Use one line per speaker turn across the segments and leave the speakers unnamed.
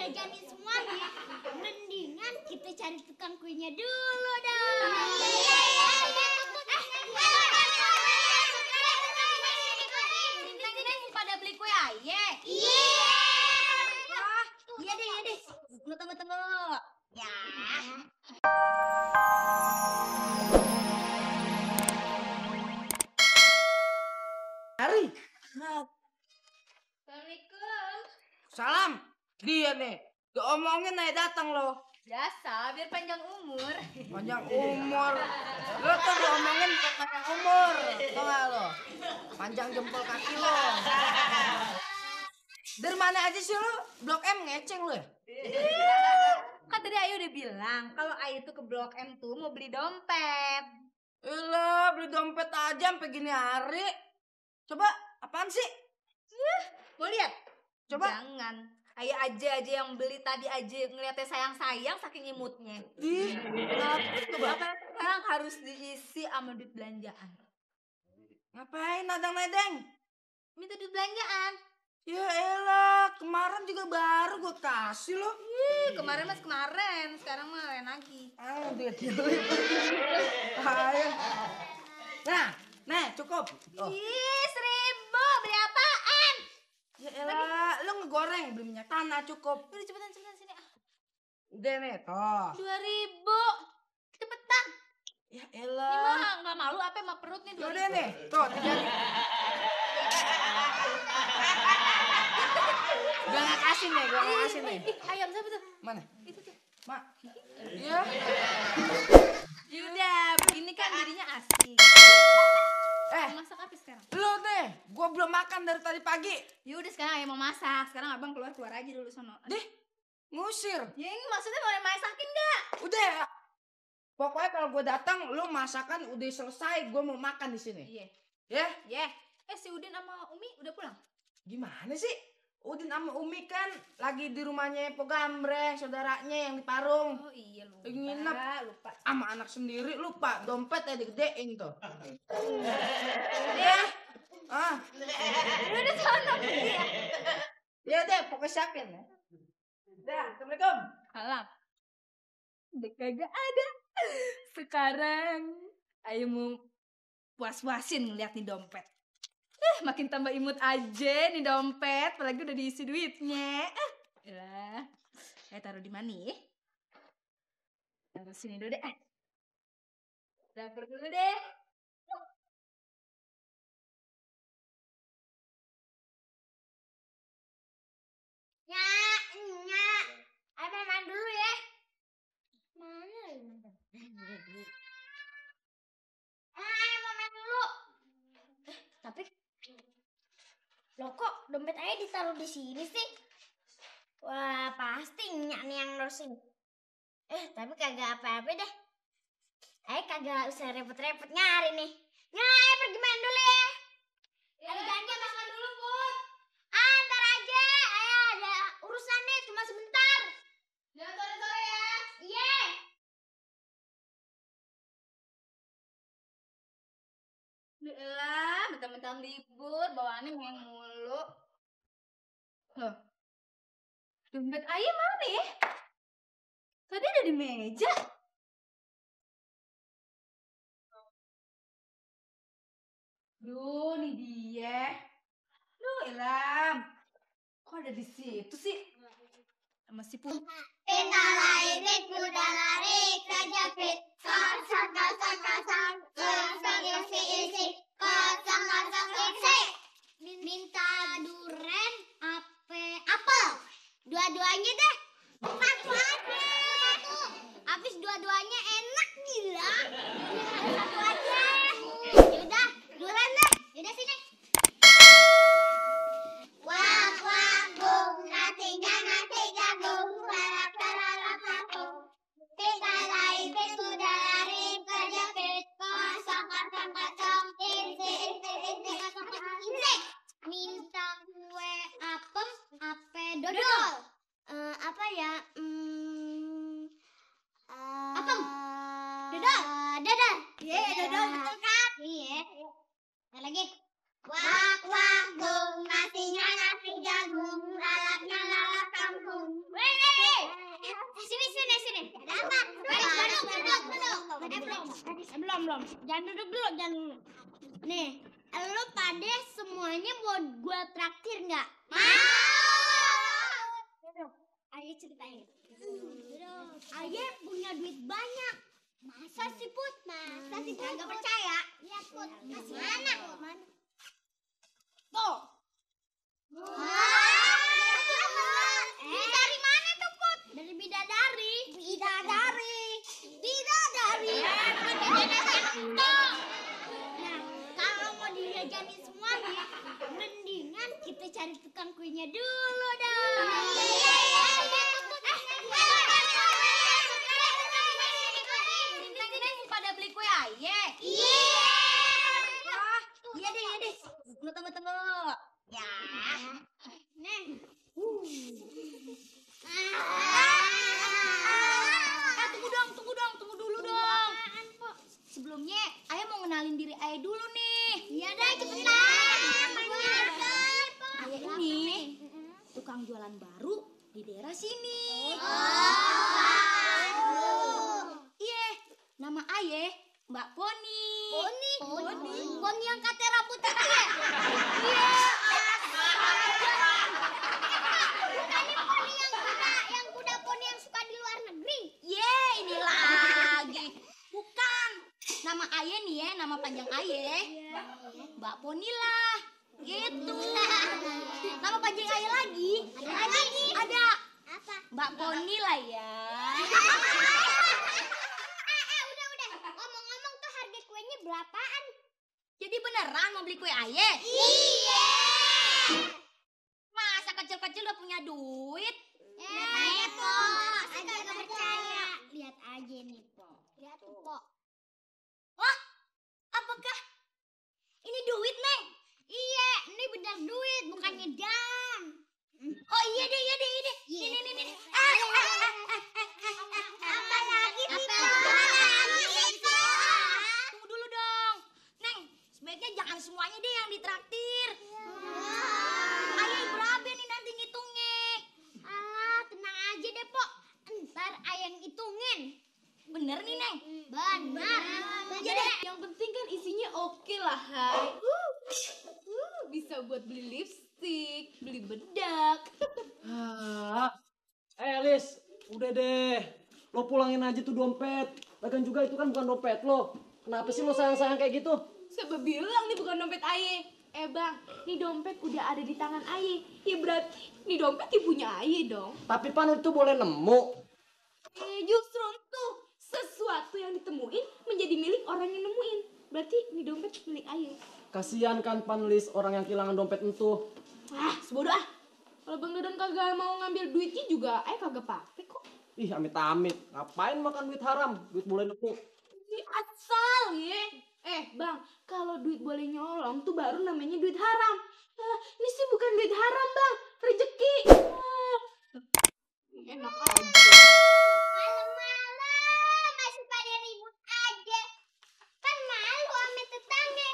jajanin semuanya, mendingan kita cari tukang kuenya dulu dong.
Bintang-bintang pada beli kue aye.
Iya.
Iya deh. Tunggu.
Ya.
Hari.
Assalamualaikum.
Salam. Dia nih. Diomongin naik datang lo.
Biasa, biar panjang umur.
Panjang umur. Lo tuh diomongin bukan panjang umur. Tau gak lo? Panjang jempol kaki lo. Dari mana aja sih lo? Blok M ngeceng lo ya?
Kan tadi Ayu udah bilang kalau Ayu tuh ke Blok M tuh mau beli dompet.
Elah, beli dompet aja sampai gini hari. Coba, apaan sih?
Mau lihat?
Coba.
Jangan. Ayu aja yang beli tadi aja ngeliatnya sayang-sayang saking imutnya.
Ih, kenapa? Coba.
Apa sekarang harus diisi sama duit belanjaan?
Ngapain nadang-nadang?
Minta duit belanjaan.
Ya elah, kemarin juga baru gue kasih lo.
Kemarin mas kemarin, sekarang mah lain lagi.
Ah, dia ayo. Nah, cukup. Oh.
Ih, 1.000 beli apaan?
Ya elah, lo ngegoreng beli minyak tanah cukup.
Udah cepetan sini.
Udah nih, toh.
2.000. Cepetan.
Ya
Ini
elah.
mah nggak malu apa sama perut nih 2.000.
Udah nih, tuh 3.000. Gue nggak kasih nih,
Ayam siapa tuh?
Mana?
Itu tuh.
Mak. Iya.
Yaudah, begini kan jadinya asik. Masak apa sekarang?
Lo deh, gue belum makan dari tadi pagi.
Yaudah sekarang ayam mau masak. Sekarang abang keluar aja dulu sono.
Deh, ngusir.
Ya ini maksudnya mau masakin nggak?
Udah. Pokoknya kalau gue datang, lo masakan udah selesai, gue mau makan di sini.
Iya.
Ya?
Si Udin sama Umi udah pulang?
Gimana sih? Udin sama Umi kan lagi di rumahnya Pogambre, saudaranya yang di Parung.
Oh iya lupa.
Nginep.
Lupa.
Sama anak sendiri lupa, dompetnya digedein tuh.
Ya.
Udah sono. Ya deh, pokoknya siapin ya. Dah, Assalamualaikum.
Salam. Udah kagak ada. Sekarang ayo mau puas-puasin ngeliat nih dompet. Makin tambah imut aja nih dompet, apalagi udah diisi duitnya. Yalah. Taruh di mana ya? Taruh sini dulu deh. Dapur dulu deh.
Nyak. Ayo main dulu ya. Mana ya? Ayo mau main dulu. Tapi loh kok dompet aja ditaruh di sini sih? Wah, pasti Nyak nih yang nerusin. Tapi kagak apa-apa deh. Ayo kagak usah repot-repot nyari nih. Nyak, ayo pergi main dulu ya. Ada janji sama dulu, Put. Ntar aja. Ayo ada urusan nih, cuma sebentar.
Jangan sore-sore ya.
Iya.
Yalah, mentang-mentang libur, bawaannya main mulu. Loh, dompet ayah mana ya? Tadi ada di meja. Duh, nih dia. Duh, Ilham. Kok ada di situ sih? Sama si Put.
Kita lari, kuda lari, kejepit. Kosong, kosong, kosong. Kosong, isi. Kosong, kosong, isi. Minta duren, apel. Dua-duanya deh. Satu aja. Habis dua-duanya enak gila. Satu aja. Yaudah, duren deh. Yaudah sini. Wak, wak, bung. Nasi jagung. Balap, balap, balap. Kita lari, kuda lari, kejepit. Kosong, kosong, kosong. Isi. Isi. Minta kue apem, dodol. Apa ya? Apem. Dodol. Iya, dodol betul kan? Iya. Ada lagi. Wak, wak, bung. Nasinya nasi jagung. Lalapnya lalap kampung. belum. Jangan duduk dulu, jangan dulu. Nih, lu pada semuanya mau gua traktir nggak? Mau. Ayo ceritain. Ayah punya duit banyak. Masa sih Put? Kagak percaya? Lihat Put. Mana? Tuh. Dari mana tuh Put? Dari bidadari. Nah, kalau mau dijajanin semuanya, mendingan kita cari tukang kuenya dulu dong.
Pada beli kue ayah. Iya deh. Tunggu. Ya.
Nih.
Tunggu dulu dong. Sebelumnya, ayah mau ngenalin diri ayah dulu nih.
Iya deh, cepetan.
Ayah ini tukang jualan baru di daerah sini. Iya, nama ayah Mbak Poni.
Poni yang kata rambut itu ya?
Iya.
Bukannya poni yang kuda poni yang suka di luar negeri?
Ini lagi. Bukan. Nama ayah nih ya, nama panjang ayah. Mbak Poni lah. Gitu. Nama panjang ayah lagi. Ada.
Apa?
Mbak Poni lah ya.
Udah. Ngomong-ngomong tuh harga kuenya berapaan?
Jadi beneran mau beli kue ayah?
Iya.
Masa kecil-kecil udah punya duit?
Po. Saya kagak percaya. Lihat aja nih, Po. Lihat tuh, Po.
Wah, apakah ini duit, Neng?
Iya, ini benar duit, bukannya dam.
Oh iya deh. Ini.
Apa lagi, Pipo?
Tunggu dulu dong. Neng, sebaiknya jangan semuanya deh yang ditraktir. Ayah berabe nih nanti ngitungnya.
Alah, tenang aja deh, Po. Ntar ayang hitungin.
Bener nih, Neng?
Benar.
Ya deh, yang penting kan isinya oke lah, Hai. Bisa buat beli lipstik, beli bedak.
Lis, udah deh. Lo pulangin aja tuh dompet. Lagian juga itu kan bukan dompet lo. Kenapa sih lo sayang-sayang kayak gitu?
Siapa bilang nih bukan dompet Aye? Bang, nih dompet udah ada di tangan Aye. Ya berarti nih dompet ya punya Aye dong.
Tapi Pan itu boleh nemu.
Justru tuh sesuatu yang ditemuin menjadi milik orang yang nemuin. Berarti nih dompet milik Aye.
Kasian kan Panlis orang yang kehilangan dompet itu.
Sebodoh ah. Kalau Bang Dodon kagak mau ngambil duitnya juga Aye kagak apa-apa kok.
Ih, amit-amit. Ngapain makan duit haram? Duit boleh nemu.
Ini asal ya. Bang, kalau duit boleh nyolong tuh baru namanya duit haram. Ini sih bukan duit haram, Bang. Rezeki. Enak aja.
Malam-malam masih pada ribut aja. Kan malu sama tetangga.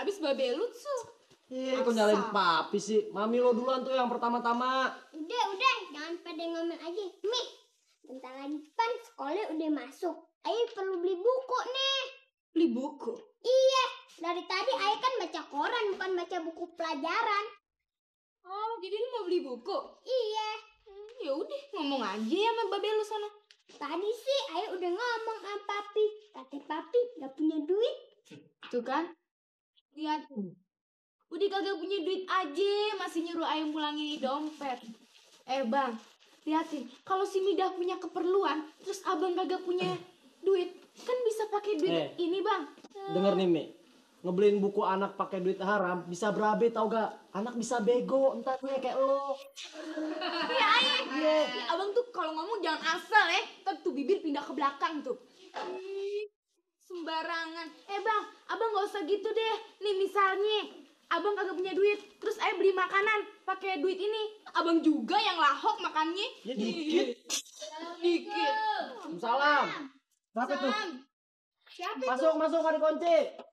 Abis babelut tuh.
Kok nyalain papi sih? Mami lo duluan tuh yang pertama-tama.
Udah, jangan pada ngomel aja. Mi, bentar lagi kan sekolah udah masuk. Ayo perlu beli buku nih.
Beli buku.
Iya, dari tadi Ayo kan baca koran bukan baca buku pelajaran.
Oh, jadi lu mau beli buku?
Iya,
Ya udah, ngomong aja ya sama babelu sana.
tadi sih Ayo udah ngomong sama papi. Kata papi gak punya duit.
Tuh kan? Lihat. Udah kagak punya duit aja, masih nyuruh Ayam pulangin dompet. Bang, liatin. Kalau si Midah punya keperluan, terus abang kagak punya duit, kan bisa pakai duit ini, Bang.
Denger nih, Mi. Ngebeliin buku anak pakai duit haram bisa berabe tau gak? Anak bisa bego, entar kayak lo.
Iya, Ayah. Ya, abang tuh kalau ngomong jangan asal ya. Ntar tuh bibir pindah ke belakang tuh. Sembarangan. Bang, abang gak usah gitu deh. Nih misalnya, abang kagak punya duit, terus Ayah beli makanan pakai duit ini. Abang juga yang lahok makannya.
Ya dikit.
Dikit.
Salam. Siapa tuh?
Siapa?
Masuk, ada kunci.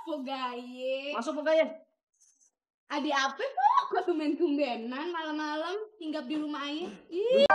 Pogaye.
Masuk Pogaye.
Adik apa kok? Kok tumben-tumbenan malam-malam hinggap di rumah Ayah? Ih.